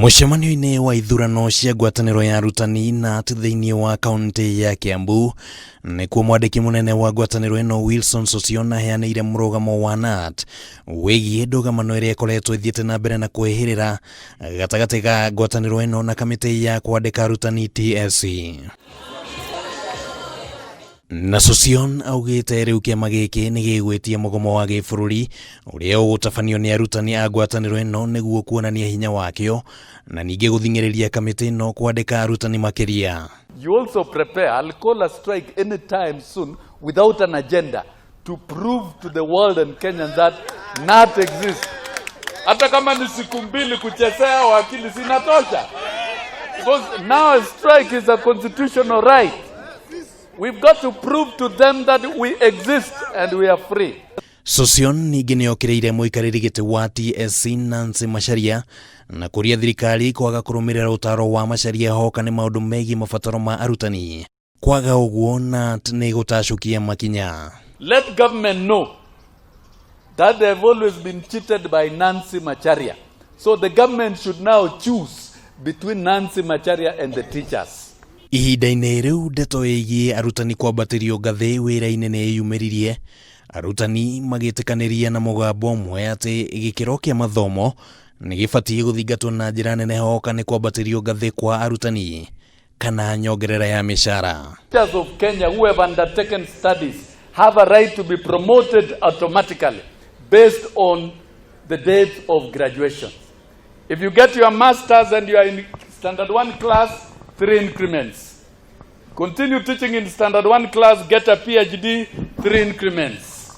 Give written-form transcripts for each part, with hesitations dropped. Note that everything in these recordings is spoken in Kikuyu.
Mũcemanio-inĩ wa ithurano cia ngwatanĩro ya arutani KNUT thĩinĩ wa kaunti ya Kiambu nĩkuo mwandĩki mũnene wa ngwatanĩro ĩno Wilson Sossion aheanĩire mũrũgamo wa KNUT wĩgiĩ ndũgamano ĩrĩa ĩkoretwo ĩthiĩte na mbere na kwĩhĩrĩra gatagatĩ ga ngwatanĩro ĩno na kamĩtĩ ya kwandĩka arutani TSC. Na Sossion augĩte rĩu kĩama gĩkĩ nĩ gĩgwĩtia mũgomo wa gĩbũrũri ũrĩa ũgũtabanio nĩ arutani a ngwatanĩro ĩno nĩguo kuonania hinya wakĩo na ningĩ gũthing'ĩrĩria kamĩtĩ ĩno kwandĩka arutani makĩria. You also prepare. I'll call a strike anytime soon without an agenda to prove to the world and Kenyans that KNUT exists. Hata kama ni siku mbili kuchezea wakili zinatosha. Because now a strike is a constitutional right. We've got to prove to them that we exist and we are free. Sossion ningĩ nĩ okĩrĩire mũikarĩri gĩtĩ wa TSC Nancy Macharia na kũria thirikari kwaga kũrũmĩrĩra ũtaro wa Macharia hoka nĩ maũndũ megiĩ mabataro ma arutani. Kwaga ũguo KNUT nĩ gũtacũkia makinya. Let government know that they've always been cheated by Nancy Macharia. So the government should now choose between Nancy Macharia and the teachers. Ihinda-inĩ rĩu ndeto ĩgiĩ arutani kwambatĩrio ngathĩ wĩra-inĩ nĩ ĩyumĩririe, arutani magĩtĩkanĩria na mũgambo ũmwe atĩ gĩkĩro kĩa mathomo nĩ gĩbatiĩ gũthingatwo na njĩra nene hoka nĩ kwambatĩrio ngathĩ kwa arutani kana nyongerera ya mĩcara. Teachers of Kenya who have undertaken studies have a right to be promoted automatically based on the date of graduation. If you get your master's and you are in standard one class, three increments. Continue teaching in standard one class, get a PhD, three increments.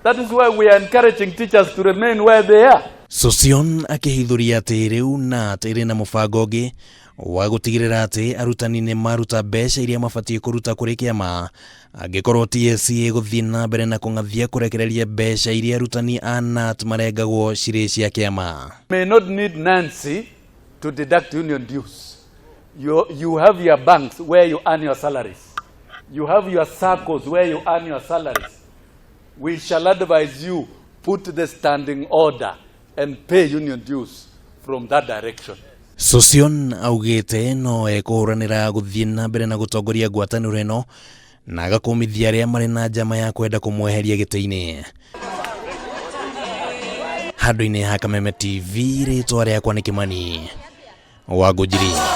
That is why we are encouraging teachers to remain where they are. Sossion akĩhithũria atĩ rĩu KNUT ĩrĩ na mũbango ũngĩ wa gũtigĩrĩra atĩ arutani nĩ maruta mbeca iria mabatiĩ kũruta kũrĩ kĩama angĩkorwo TSC ĩgũthiĩ na mbere na kũng'athia kũrekereria mbeca iria arutani a KNUT marengagwo cirĩ cia kĩama. May not need Nancy to deduct union dues. You have your banks where you earn your salaries. You have your SACCOs where you earn your salaries. We shall advise you put the standing order and pay union dues from that direction. Sossion augĩte no ekũhũranĩra gũthiĩ na mbere na gũtongoria ngwatanĩro ĩno na agakũmithia arĩa marĩ na njama ya kwenda kũmweheria gĩtĩ-inĩ. Handũ-inĩ ha Kameme TV, rĩtwa rĩakwa nĩ Kĩmani wa Ngũnjiri.